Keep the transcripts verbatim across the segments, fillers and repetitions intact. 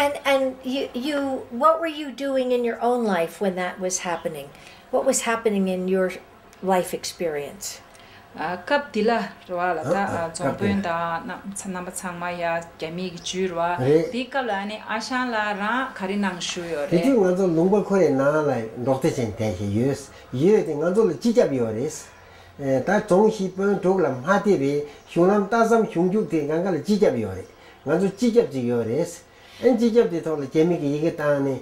And, and you, you, what were you doing in your own life when that was happening? What was happening in your life experience? ཨ། སྐབས་དེ་ལ་རེད་བ་ལ། ད་ཨ། ཨ། རྫོང་དཔོན་དང་རྣམ་རྣམ་པ་ཚང་མ་ཡ་རྒྱ་མི་གི་ཇུས་རེད་བ། རེད། དེའི་སྐབས་ལ་ཨ་ནི་ཨ་ཞང་ལགས་རང་ག་རེ་གནང་བཞུགས་ཡོད་རེད། དེ་དུས་ང་ཚོ་ལུང་པ་ཁོ་རའི་ནང་ལ་འབྲོག་སྡེ་ཅན་དེ་ཞིག་ཡོད། ཡོད་དེ་ང་ཚོ་ལ་སྤྱི་ཁྱབ་ཡོད་རེད། ཨེ། ད་རྫོང་བཞི་དཔོན་དྲུག་ལ་མ་ཐེ་བའི་གཞུང་ལམ་ལྟ་བསམ་གཞུང་རྒྱུགས་དེ་གང་ག་ལ་སྤྱི་ཁྱབ་ཡོད་རེད། ང་ཚོ་སྤྱི་ཁྱབ་ཅིག་ཡོད་རེད། ཨན། སྤྱི་ཁྱབ་དེ་ཐོག་ལ་རྒྱ་མི་གི་ཡི་གེ་བཏང་ནས་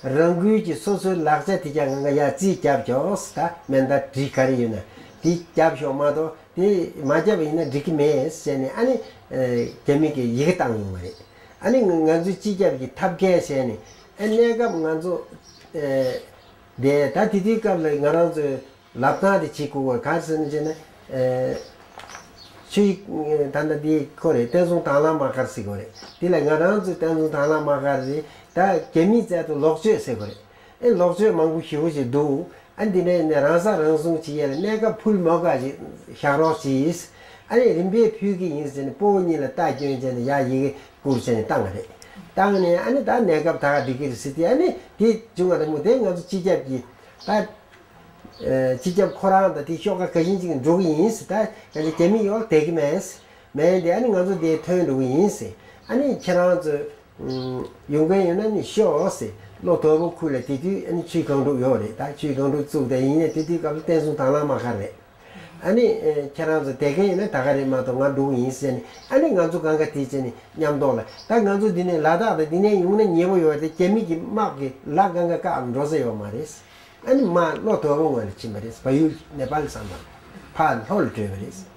རང་འགུལ་གྱིས་སོ་སོའི་ལག་ཆ་དེ་ཀྱང་ང་ཡར་རྩིས་བརྒྱབ་ཆོག་ཟེར། ད་མེ་མདའ་གྲི་ག་རེ་ཡོད་ན་དེ་བརྒྱབ་ཤོག་མ་གཏོགས་དེ་མ་བརྒྱབ་པ་ཡིན་ན་འགྲིག་གི་མེད་ཟེར་ནས། ཨ་ནི་ཨེ། རྒྱ་མི་གི་ཡི་གེ་བཏང་ཡོང་བ་རེད། ཨ་ནི་ང་ང་ཚོའི་སྤྱི་ཁྱབ་ཀྱི་ཐབས་མཁས་བྱས་ནས། ཨ། གནས་སྐབས་ང་ཚོ་ཨེ། དེ་ད་དེ་དུས་སྐབས་ལ་ང་རང་ཚོའི་ལབ་སྟངས་དེ་བྱེད་དགོས་པ་ག་རེ་ཟེར་ན་བྱས་ན། ཨེ། ཆུའི་ད་ལྟ་འདི་ཁོ་རེད། བསྟན་སྲུང་དྭང་བླངས་དམག་སྒར་ཟེར་གོ་རེད། དེ་ལ་ང་རང་ཚོའི་བསྟན་སྲུང་དྭང་བླངས་དམག་སྒར་རེད། ད་རྒྱ་མིའི་རྩལ་དུ་ལོག་སྤྱོད་ཟེར་གོ་རེད། ཨེ། ལོག་སྤྱོད་མང་པོ་ཞེ་པོ་ཅིག་འདུག། ཨ། འདི་ནས་ནས་རང་ས་རང་སྲུང་བྱེད་ཡས་ལ་གནས་སྐབས་ཕུལ་མོ་ག་ཅིག་བཞག་རོགས་གྱིས། ཨ་ནི་རིམ་པས་ཕུལ་གྱི་ཡིན་ཟེར་ནས་སྤོ་བོ་གཉིས་ལ་རྟ་སྐྱོན་བྱས་ནས་ཡར་ཡི་གེ་བསྐུར་བྱས་ནས་བཏང་བ་རེད། བཏང་ནས་ཨ་ནི་ད་གནས་སྐབས་ད་ག་འགྲིག་གི་རེད་ཟེར་ཏེ། ཨ་ནི་དེ་བྱུང་བ་རེད་མོ། དེ་ང་ཚོ་སྤྱི་ཁྱབ་ཀྱི་ད། ཨེ། སྤྱི་ཁྱབ་ཁོ་རང་དང་དེ་ཤོག་ཁག་ག་ཞིག་ཅིག་འགྲོ་གི་ཡིན་ཟེར། ད་ཡང་རྒྱ་མི་ཡོད་བསྡད་ཀྱི་མེད་ཟེར། མེད་དེ་ཨ་ནི་ང་ཚོ་དེ་ཐོན་འགྲོ་གི་ཡིན་ཟེར། ཨ་ནི་ཁྱེད་རང་ཚོ་ཡོང་མཁན་ཡོད་ན་ནི་ཤོག་ཟེར། ལྷོ་དོལ་པོ་ཁུལ་ལ་དེ་དུས་ཨ་ནི་ཆུའི་སྒང་དྲུག་ཡོད་རེད། ད་ཆུའི་སྒང་དྲུག་བཙུགས་ཏེ་ཡིན་ནའི་དེ་དུས་སྐབས་ལ་བསྟན་སྲུང་དྭང་བླངས་དམག་སྒར་རེད། ཨ་ནི་ཨེ། ཁྱེད་རང་ཚོ་བསྡད་མཁན་ཡོད་ན་ད་ག་རེད་མ་གཏོགས་ང་འགྲོ་གི་ཡིན་ཟེར་ནས། ཨ་ནི་ང་ཚོ་གང་ག་དེ་བྱས་ནས་མཉམ་ཐོག་ལ། ད་ང་ཚོ་འདི་ནས་ལ་དྭགས་དང་འདི་ནས་ཡོང་ན་ཉེ་པོ་ཡོད་རེད། རྒྱ་མི་གི་དམག་གི་ལ་གང་ག་བཀག་འགྲོ་ས་ཡོད་མ་རེད། ཨ་ནི་མར་ལྷོ་དོལ་པོ་ངོས་ལ་ཕྱིན་པ་རེད། བལ་ཡུལ་ནེ་པཱལ་ས་མཚམས་ཕར་ལྷོ་ལ་བྲོས་པ་རེད།